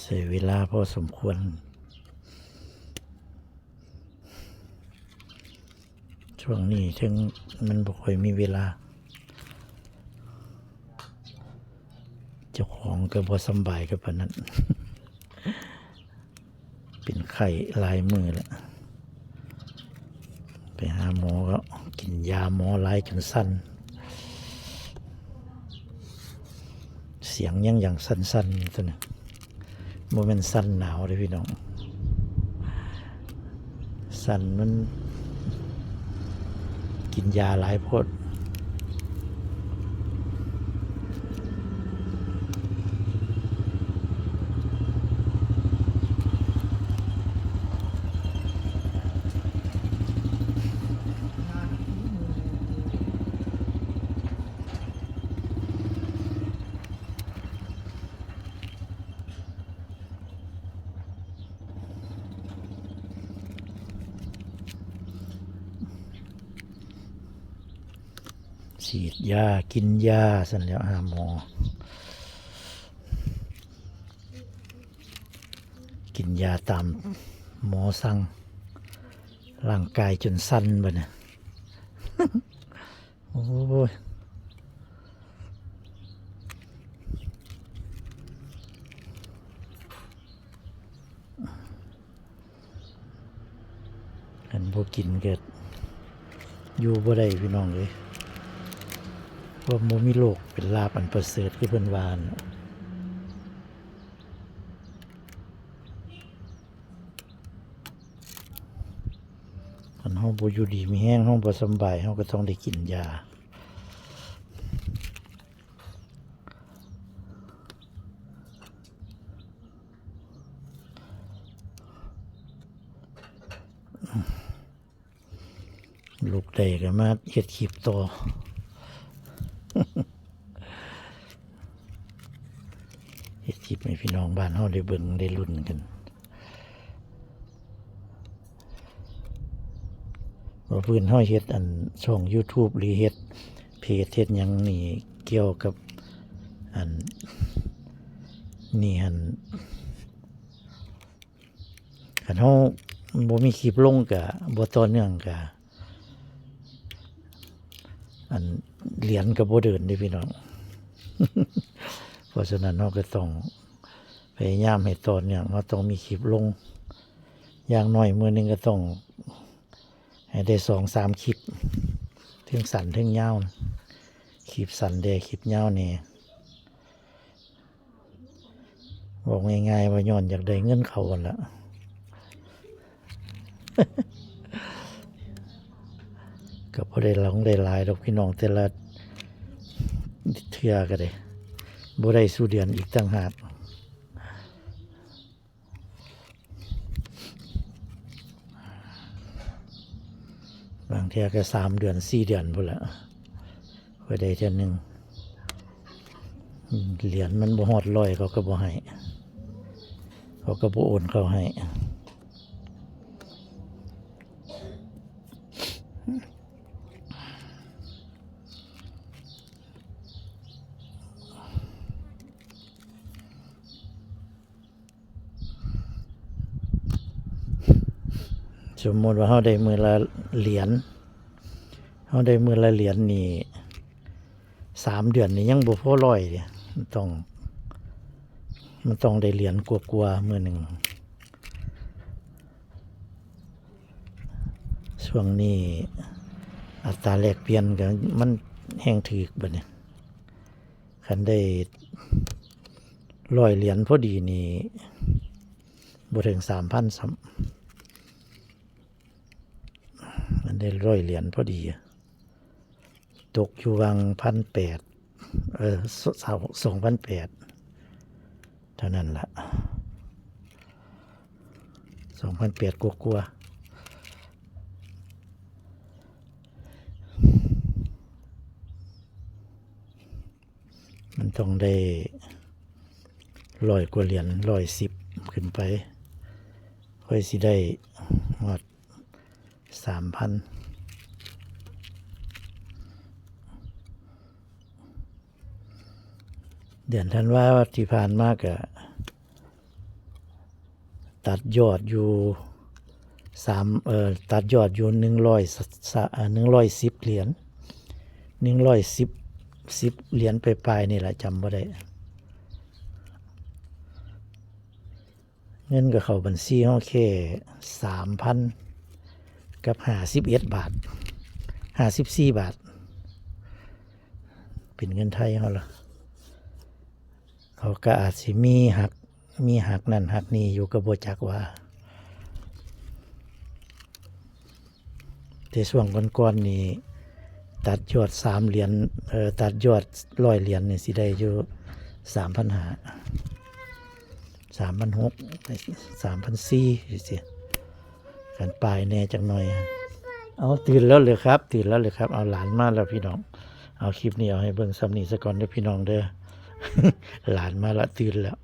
ໃຊ້ເວລາພໍສົມຄວນ. ຊ່ວງນີ້ເຖິງມັນບໍ່ຄ່ອຍມີເວລາ, ເຈົ້າຂອງກໍບໍ່ສຳບາຍກັບປານນັ້ນ, ເປັນໄຂ້ຫຼາຍມື້ແລ້ວ. ໄປຫາໝໍກໍກິນຢາໝໍຫຼາຍຈົນສັ່ນ. ສຽງຍັງຢ່າງສັ່ນໆຢູ່ຕົວນີ້, ບໍ່ແມ່ນສັ່ນໜາວເດ້ພີ່ນ້ອງ, ສັ່ນມັນກິນຢາຫຼາຍໂພດ. ສີດຢາ ກິນຢາ ຊັ້ນແຫຼ້ວ ຫາໝໍ ກິນຢາຕາມໝໍສັ່ງ, ຮ່າງກາຍຈົນສັ່ນບັດນີ້. ໂອ້ຍ ຄັນບໍ່ກິນກໍຢູ່ບໍ່ໄດ້ພີ່ນ້ອງເອີຍ, ຄວາມບໍ່ມີໂລກເປັນລາບອັນປະເສີດ ຄືເພິ່ນວ່າຫັ້ນ. ຄັນເຮົາບໍ່ຢູ່ດີມີແຮງ ເຮົາບໍ່ສຳບາຍ ເຮົາກໍຕ້ອງໄດ້ກິນຢາ. ລຸກໄດ້ກໍມາເຮັດຄລິບຕໍ່, ເຮັດຄລິບໃຫ້ພີ່ນ້ອງບ້ານເຮົາໄດ້ເບິ່ງໄດ້ລຸ້ນກັນ. ວ່າພື້ນເຮົາເຮັດອັນຊ່ອງຢູທູບ ຫຼື ເຮັດເພຈເຮັດຫຍັງນີ້ ກ່ຽວກັບອັນນີ້ຫັ້ນ ຄັນເຮົາບໍ່ມີຄລິບລົງກະບໍ່ຕໍ່ເນື່ອງ ກະອັນຫຼຽນກະບໍ່ເດີນເດ້ພີ່ນ້ອງ. ເພາະສະນັ້ນເຮົາກະຕ້ອງພະຍາຍາມໃຫ້ຕໍ່ເນື່ອງ, ເຮົາຕ້ອງມີຄລິບລົງ ຢ່າງໜ້ອຍມື້ໜຶ່ງກະຕ້ອງໃຫ້ໄດ້ສອງສາມຄລິບ ເທິງສັ້ນເທິງຍາວ, ຄລິບສັ້ນແດ່ ຄລິບຍາວແດ່. ເວົ້າງ່າຍໆວ່າຍ້ອນຢາກໄດ້ເງິນເຂົ້າຫັ້ນລະ. ກໍບໍ່ໄດ້ຫຼາຍ ໄດ້ຫຼາຍດອກພີ່ນ້ອງ ແຕ່ລະເທື່ອກໍໄດ້ ບໍ່ໄດ້ສູ່ເດືອນອີກຕ່າງຫາກ. ບາງເທື່ອກໍສາມເດືອນ ສີ່ເດືອນພຸ້ນລະ ຄ່ອຍໄດ້ເທື່ອໜຶ່ງ. ຫຼຽນມັນບໍ່ຮອດຮ້ອຍ ເຂົາກໍບໍ່ໃຫ້ ເຂົາກໍບໍ່ໂອນເຂົ້າໃຫ້. ສົມມຸດວ່າເຮົາໄດ້ມື້ລະຫຼຽນ ເຮົາໄດ້ມື້ລະຫຼຽນນີ້ ສາມເດືອນນີ້ຍັງບໍ່ພໍຮ້ອຍເດ ມັນຕ້ອງ ມັນຕ້ອງໄດ້ຫຼຽນກວ່າໆມື້ໜຶ່ງ. ຊ່ວງນີ້ອັດຕາແລກປ່ຽນກໍມັນແຮງຖືກບັດນີ້ ຄັນໄດ້ຮ້ອຍຫຼຽນພໍດີນີ້ ບໍ່ເຖິງສາມພັນຊ້ຳ ມັນໄດ້ຮ້ອຍຫຼຽນພໍດີ ຕົກຢູ່ຫວ່າງພັນແປດ ເອີ ສ- ສ- ສອງພັນແປດເທົ່ານັ້ນລະ ສອງພັນແປດກວ່າໆ. ມັນຕ້ອງໄດ້ຮ້ອຍກວ່າຫຼຽນ ຮ້ອຍສິບຂຶ້ນໄປ ຄ່ອຍຊິໄດ້ຮອດສາມພັນ. ເດືອນທັນວາທີ່ຜ່ານມາກະ ຕັດຍອດຢູ່ສາມ ເອີ ຕັດຍອດຢູ່ໜຶ່ງຮ້ອຍ ສ- ສ- ເອີ ໜຶ່ງຮ້ອຍສິບຫຼຽນ ໜຶ່ງຮ້ອຍສິບ ສິບຫຼຽນປາຍໆນີ້ລະ ຈຳບໍ່ໄດ້. ເງິນກໍເຂົ້າບັນຊີເຮົາແຄ່ສາມພັນກັບຫ້າສິບເອັດບາດ ຫ້າສິບສີ່ບາດ ເປັນເງິນໄທເຮົາລະ. ເຂົາກໍອາດຊິມີຫັກ ມີຫັກນັ້ນຫັກນີ້ຢູ່ ກໍບໍ່ຈັກວ່າ ແຕ່ຊ່ວງກ່ອນໆນີ້ ຕັດຍອດສາມຫຼຽນ ເອີ ຕັດຍອດຮ້ອຍຫຼຽນນີ້ ຊິໄດ້ຢູ່ສາມພັນຫ້າ ສາມພັນຫົກ ສາມພັນສີ່ຈັ່ງຊີ້ ຄັນປາຍແດ່ຈັກໜ້ອຍ. ເອົາ ຕື່ນແລ້ວເລີຄັບ ຕື່ນແລ້ວເລີຄັບ. ເອົາ ຫຼານມາແລ້ວພີ່ນ້ອງ. ເອົາ ຄລິບນີ້ເອົາໃຫ້ເບິ່ງສ່ຳນີ້ສາກ່ອນເດີພີ່ນ້ອງເດີ. ຫຼານມາລະ ຕື່ນແລ້ວ.